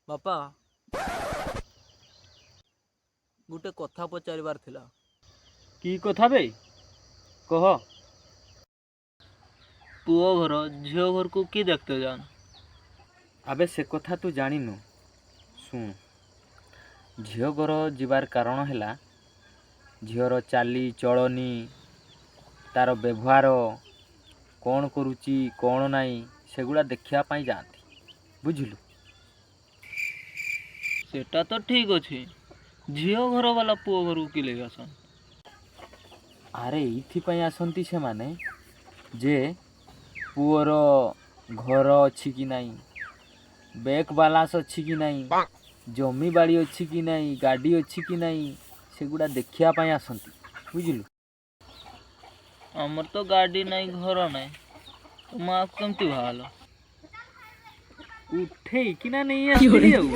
ବାପା, ଗୋଟେ କଥା ପଚାରିବାର ଥିଲା। କି କଥା ବେ, କହ। ପୁଅ ଘର ଝିଅ ଘରକୁ କି ଦେଖତେ ଯାନ୍? ଆବେ, ସେ କଥା ତୁ ଜାଣିନୁ। ଶୁଣ, ଝିଅ ଘର ଯିବାର କାରଣ ହେଲା ଝିଅର ଚାଲି ଚଳନି, ତାର ବ୍ୟବହାର, କ'ଣ କରୁଛି କ'ଣ ନାହିଁ, ସେଗୁଡ଼ା ଦେଖିବା ପାଇଁ ଯାଆନ୍ତି, ବୁଝିଲୁ? ସେଟା ତ ଠିକ ଅଛି। ଝିଅ ଘର ବାଲା ପୁଅ ଘରକୁ କି ଲାଗି ଆସନ୍? ଆରେ, ଏଇଥିପାଇଁ ଆସନ୍ତି ସେମାନେ ଯେ ପୁଅର ଘର ଅଛି କି ନାହିଁ, ବ୍ୟାଙ୍କ ବାଲାନ୍ସ ଅଛି କି ନାହିଁ, ଜମି ବାଡ଼ି ଅଛି କି ନାହିଁ, ଗାଡ଼ି ଅଛି କି ନାହିଁ, ସେଗୁଡ଼ା ଦେଖିବା ପାଇଁ ଆସନ୍ତି, ବୁଝିଲୁ? ଆମର ତ ଗାଡ଼ି ନାହିଁ, ଘର ନାହିଁ, ତ ମାକୁ କେମିତି ବାହାହେଲ? ଉଠେଇକିନା ନେଇ ଆସିଥିଲି ଆଉ।